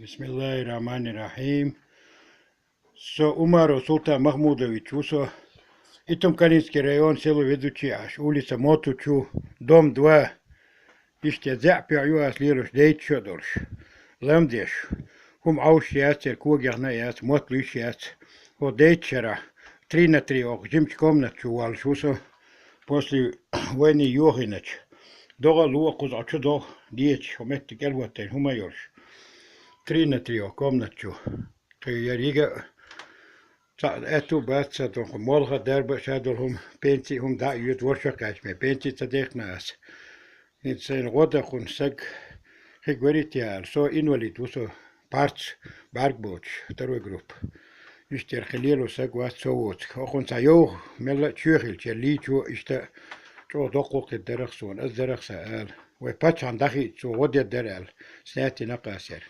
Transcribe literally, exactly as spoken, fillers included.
Бисмиллахир-рахманир-рахим. Со Умаров Султан Махмудович ву со. Итум-Калинский район, село Ведучи Аш, улица Мотучу, дом два. Иштта зӀе пхьо ю ас лелаш, дейтта шо долаш. Ламдеш. ХӀума Ӏовш яц, церкогехна яц, мотт луьйш яц. ХӀо дейтта шарахь три на три оха жимчу комнат чу воллуш ву со. После войны йохийначу. ДогӀа ло кхуза чу догӀа, деча, хӀо метта кӀел ваттайна хӀума йолуш. Три на три оха комнат чу. Кхин яра йига а, цхьа аьтту а бац сан, донху молха дарба а ша долу хӀума, пенсий хӀума дӀа а йоьду, ворхӀ шо кхаьчна, пенсий ца дехна ас. ХӀинца сайна гӀо дан хӀун саг, хи горит яра, со инвалид ву со, парц, бӀаьрг боцуш, второй группа. Иштта кхин лело саг вац со воцург. ХӀокхунца йовха, мелла а чоь хилча, лийчо иштта чӀогӀа доккхо кхин дарах суна, ас дарах сан ала. Вай паччахьна дӀахиъча, цо гӀо дер дара аьлла, снятина кхасера.